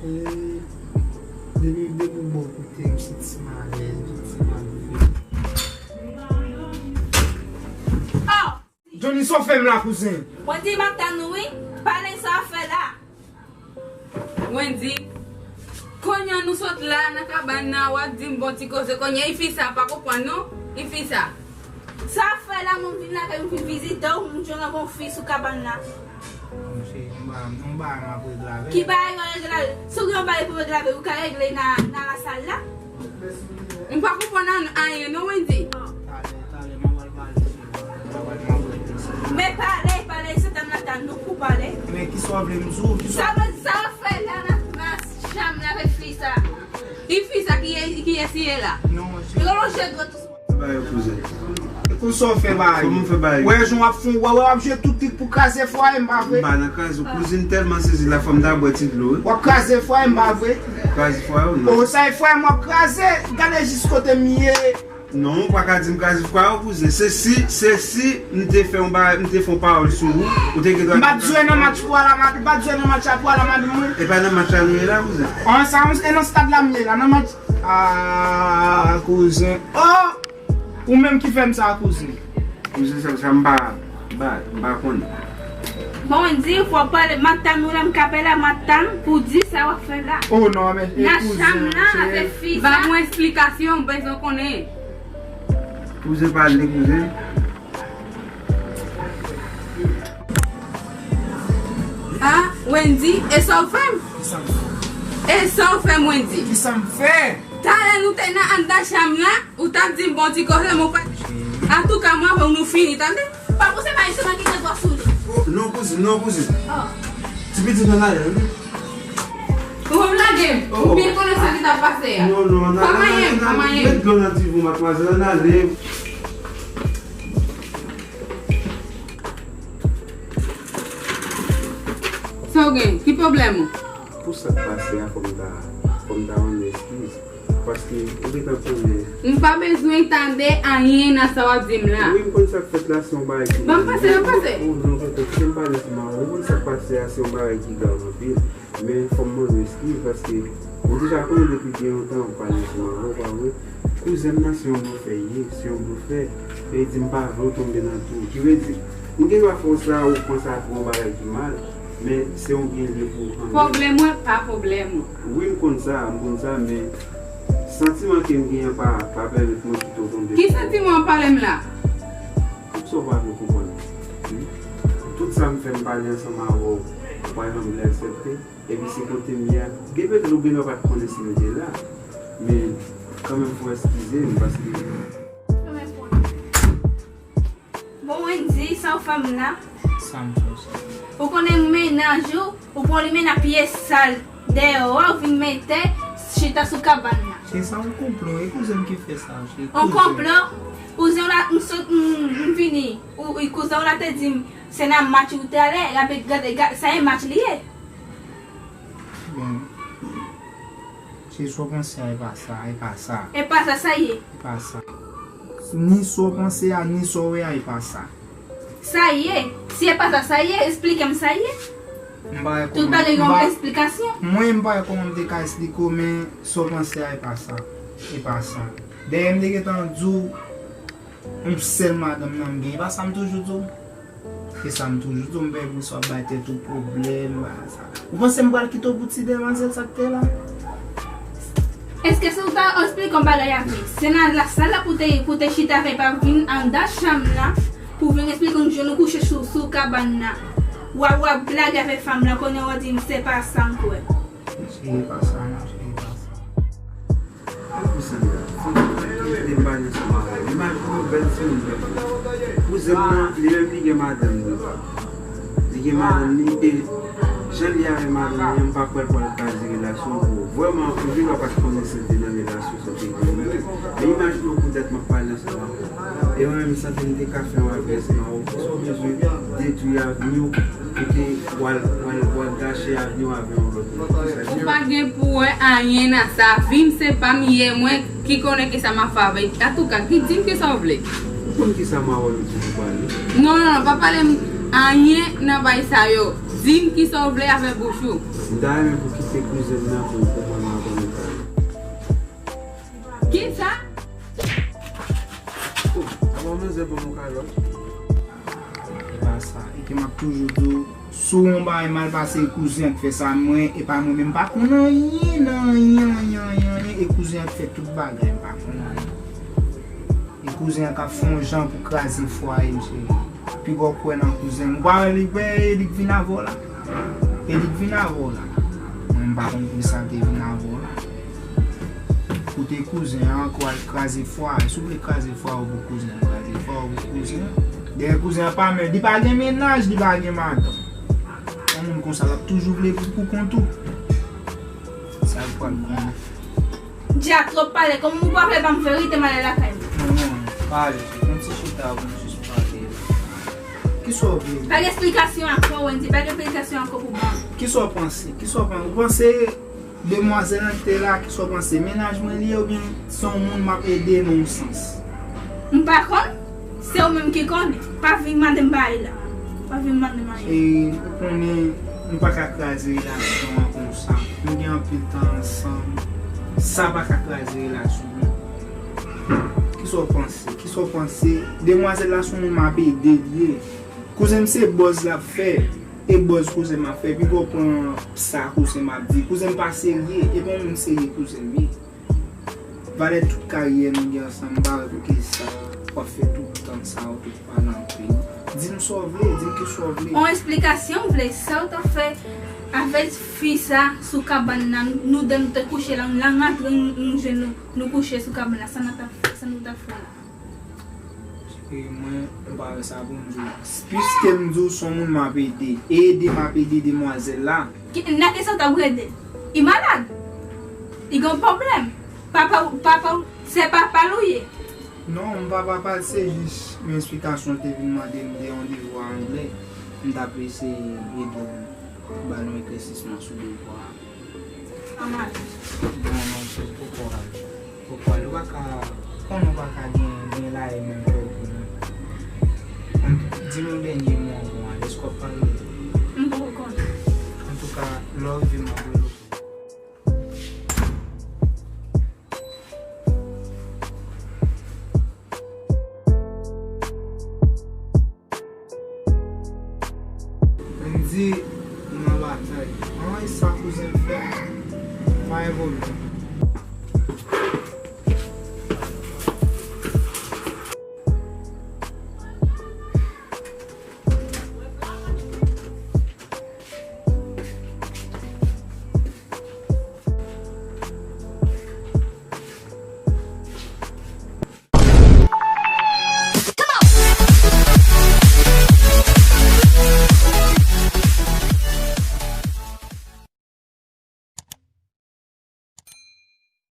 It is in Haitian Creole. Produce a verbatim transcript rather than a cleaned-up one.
Depi, depi w bò kote m santi m alèz, m santi m ap viv. Oh! Johnny, sa w fè m la, kouzen? Mwen di m ap tann ou wi. Pale sa w fè la. Wendy, kounye a nou sot la nan kabann nan, w ap di m bon ti koze. Kounye a, e fi sa pa konprann non. E fi sa. Sa w ap fè la, mwen vin lakay ou, vin vizite w, m jwenn yon fi sou kabann la. Monchè, yon bagay, yon bagay m ap regle avè l. Ki bagay w ap regle avè l? Si w gen yon bagay pou regle avè l, ou ka regle nan, nan lasal la. M pa konprann an-, anyen non, Wendy. Talè, talè, m ap al pale, cheri. M ap al pale. Men pale, pale, se tann la tann nou pou pale. Men kisa w vle m di w? Kisa... Sa w, sa w ap fè la nan, nan chanm nan avèk fi sa? E fi sa ki, kiyès li ye la? Non, cheri. Lonje dwèt ou. Fè bagay yo, kouzen. E konsa w fè bagay. Kòman m fè bagay? Wè, jan w ap fè, wè, wè, w ap jwe tout trik pou kraze fwaye m, pa vre? M pa nan kraze, kouzen, tèlman sezi la, fò m ta bwè ti dlo, wi. W ap kraze fwaye m, pa vre? Kraze fwaye w, non. O, sa e fwaye m w ap kraze? Gade jis kote m ye. Non, ou pa ka di m kraze fwaye w, kouzen. Se si, se si m te fè yon bagay, m te fè yon pawòl sou ou, ou te gen dwa... M pa t jwe nan match pou Real Madrid, m pa t jwe nan match la pou Real Madrid, mwen. E pa nan match la nou ye la, kouzen? An, sa, e nan stad la m ye la, nan match. Ah, kouzen. Oh! Ou menm ki fè m sa, kouzen. Kouzen, sa, sa m pa, m pa, m pa konnen. Bon, di, fò pale, m ap tann ou la, m kanpe la, m ap tann pou di sa w ap fè la. Oh non, men, e nan kouzen, chanm nan, se avèk fi sa. Ban mwen esplikasyon, m bezwen konnen. Kouzen, pale, kouzen. Ah, Wendy, e sa w fè m? Kisa m fè? E sa w fè m, Wendy? Kisa m fè? Talè nou te nan anndan chanm nan, ou t ap di m bon ti koze, men w pa... Antouka, mwen avè w nou fini, tande? Pa pouse pa jisteman ki gen dwa sou li. Oh, non, kouzin, non, kouzin. Oh. Ti pitit nan ale, wi. Ou ap lage m? Oh. Ou byen konnen sa ki t ap pase a. Non, non, pa manyen m, pa manyen m. Met dlo nan ti vou, madmwazèl, ann ale. Sa w gen? Ki pwoblèm ou? Pou sa k pase a, fò m ta, fò m ta rann eskiz. Paske ou gentan konnen. M pa bezwen tande anyen nan sa w ap di m la. Wi, m konn sa k fèt la, se yon bagay ki... Ban m pase, ban m pase. Oh, non, tonton, kite m pale ansanm avè w. Ou konn sa k pase a, se yon bagay ki grav anpil. Men fò m mande w eskiz, paske ou deja konnen depi byen lontan m ap pale ansanm avè w, pa vre? Kouzen m nan se yon blofè li ye, se yon blofè. E li di m pa vle w tonbe nan twou. Ki vle di, m gen dwa fè w sa, ou pran sa pou yon bagay ki mal, men se yon byen li ye pou ou kanmenm. Pwoblèm mwen pa pwoblèm ou. Wi, m konn sa, m konn sa, men santiman ke m genyen pa, pa pèmèt mwen kite w tonbe. Ki santiman w ap pale m la? Tout sa w pa vle konprann. Wi. Tout sa m fè, m pale ansanm avè w, ou pa janm vle aksepte. Epi se kote m ye a. Gen petèt ou gen dwa pa t konnen si m te la. Men kanmenm, fò w eskize m, paske... Bon, Wendy, sa w fè m la? Sa m fè w sa? Ou konnen mennaj ou, ou pran li mennen pye sal dèyè a, ou vin mete chita sou kabann nan. Se sa yon konplo, e kouzen m ki fè sa, se kouzen. Yon konplo? Kouzen w la, m sot, m, m vini. Ou, ou, kouzen w la te di m, se nan match ou te ale, gade, gade, gade, sa e match li ye. Bon. Se sa w panse a, e pa sa, e pa sa. E pa sa, sa ye? E pa sa. Ni sa w panse a, ni sa w wè a, e pa sa. Sa ye? Si e pa sa, sa ye? Esplike m sa ye. M pa wè kòman. Tout bagay gen yon esplikasyon. Mwen, m pa wè kòman m te ka esplike w, men sa w panse a, e pa sa. E pa sa. Dayè, m te gentan di w, yon sèl madanm nan m gen. E pa sa m toujou di w? E sa m toujou di w, m pa enpresyon w ap bay tèt ou pwoblèm, bagay sa. Ou panse m pral kite w pou ti demwazèl sa k te la? Èske se ou ta esplike yon bagay avè l? Se nan lasal la pou te, pou te chita avè l, pa vin anndan chanm nan pou vin esplike nou jwenn ou kouche sou, sou kabann nan. W ap, w ap blage avèk fanm lan, kounye a w di m se pa sa m kwè. Cheri, pa sa non, cheri, pa sa. Pou sa m ta, fò m te pale ansanm avè w. Imajine yon bèl timoun tankou w. Kouzen m nan, li menm li gen madanm li. Li gen madanm li, e jan li avèk madanm li an, m pa kwè l pral kraze relasyon pou ou. Vrèman, ou gen dwa pa t konnen si l te nan relasyon sa w te gen li. Men imajine w poutèt m ap pale ansanm avè w. E mwen menm, m santi m te ka fè yon avètisman, ou, si w bezwen detwi avni w, pou ke w al, w al, w al gache avni w avè yon lòt moun. Ou pa gen pou wè anyen nan sa. Vi m se pa m, ye mwen ki konnen kisa m ap fè avè l. Antouka, ki, di m kisa w vle. Ou konn kisa Mawòl ou di pou pale? Non, non, non, pa pale m anyen nan bay sa yo. Di m kisa w vle avè bouch ou. M ta renmen pou kite Se kouzen m nan pou l fè mwen mal konn li. Kisa? Oh, a manzè ban m yon kalòt. E pa sa. E ke m ap toujou di w, si w yon bagay mal pase, e kouzen an k fè sa, mwen, e pa mwen menm, m pa konn anyen nan anyen, anyen, anyen, anyen, e kouzen an k fè tout bagay, m pa konn anyen. E kouzen an k ap fè yon jan pou kraze fwaye m, cheri. Piga w kwè nan kouzen m. Ou pa wè li, e li k vin avè w la. E li k vin avè w la. Mwen, m pa konn poukisa l te vin avè w la. Koute kouzen an ankò al kraze fwaye. Si w vle kraze fwaye w pou kouzen an, kraze fwaye w pou kouzen an. Dèyè kouzen an pa mèt, li pa gen mennaj, li pa gen madanm. Yon moun konsa l ap toujou vle pou pou kont ou. Sa l pral konnen. Dja twòp pale, kòm ou pa vle ban m verite, m ale lakay mwen. Non, non, pale, se yon ti chita pou m jis pale. Kisa w vle? Pa gen esplikasyon ankò, Wendy, pa gen esplikasyon ankò pou ban m. Kisa w panse? Kisa w panse? Ou panse demwazèl lan ki te la, kisa w panse? Mennaj mwen li ye oubyen se yon moun m ap ede nan yon sans? M pa konn, se ou menm ki konnen. Pa vin mande m bagay la. Pa vin mande m anyen. E ou konnen nou pa ka kraze relasyon an konsa. Nou gen anpil tan ansanm. Sa pa ka kraze relasyon an. Kisa w panse? Kisa w panse? Demwazèl la se yon moun m ap ede li ye. Kouzen m se buzz l ap fè. E buzz kouzen m ap fè. Piga w pran sa kouzen m ap di. Kouzen m pa serye. E pa yon moun serye kouzen m ye. Valè tout karyè nou gen ansanm, m pa wè poukisa w ap fè tout tan sa yo, tout pa nan anpil. Di m sa w vle, di m kisa w vle. On esplikasyon vle, sa w t ap fè avèk fi sa sou kabann nan, nou de nou te kouche la, la rantre nou, nou jwenn nou, nou kouche sou kabann la, sa nou t ap, sa nou t ap fè la. E mwen, m pa wè sa pou m di w. Piske m di w se yon moun m ap ede. E ede m ap ede demwazèl la. Ki, nan ki sa w t ap rede? Li malad. Li gen yon pwoblèm. Papa, papa, se papa l ou ye. Non, m pa papa l, se jis yon esplikasyon l te vin mande m de yon devwa anglè. M t ap eseye ede l ba l yon eklèsisman sou devwa a. Ann ale. Non, non, se poko al. Poko al. Ou pa ka, konnen ou pa ka gen, gen la e menm fè ou pou nou. Di m yon dènye mo avan w ale, èske w ap pale? M poko konnen. Antouka, lè w rive m ap rele w. Andy, m nan batay. An, e sa kouzen m fè? Pa gen pwoblèm.